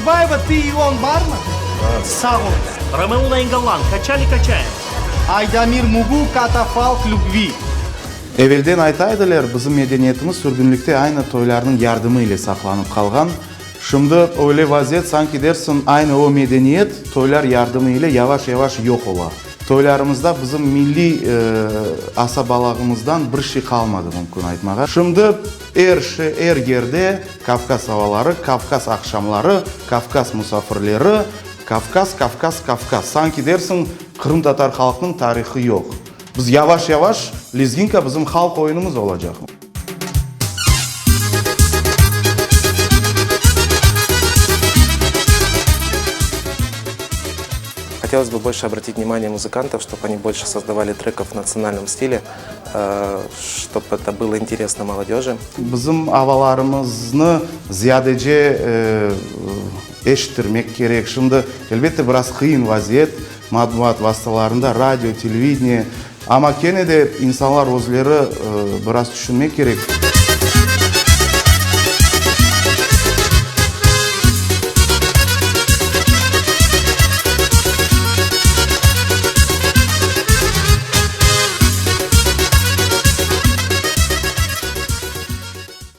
Orazbaeva Ты и он barmı? Sağ ol. Romeo Nainggolan, Качали качаем. Aydamir Mugu Katafalk любви. Evelden ayta ediler, bizim medeniyetimiz sürgünlikte aynı toylarnıñ yardımı ile saqlanıp qalğan. Şimdi öyle vaziyet, sanki dersiñ, aynı o medeniyet toylar yardımı ile yavaş-yavaş yoq ola. Toylarımızda bizim milliy asabalığımızdan bir şey qalmadı, mümkün aytmağa. Şimdi er şey, er yerde Kavkaz avaları, Kavkaz aqşamları, Kavkaz musafirleri, Kavkaz, Kavkaz, Kavkaz. Sanki dersiñ, qırımtatar halqınıñ tarihı yoq. Biz yavaş-yavaş, lezginka bizim halq oyunımız olacaq. Хотелось бы больше обратить внимание музыкантов, чтобы они больше создавали треков в национальном стиле, чтобы это было интересно молодежи. Bizim avalarımıznı ziyadece eşittirmek kerek. Şimdi, elbette, biraz qıyın vaziyet, matbuat vastalarında, radio, televideniye, amma kene de insanlar özleri biraz tüşünmek kerek.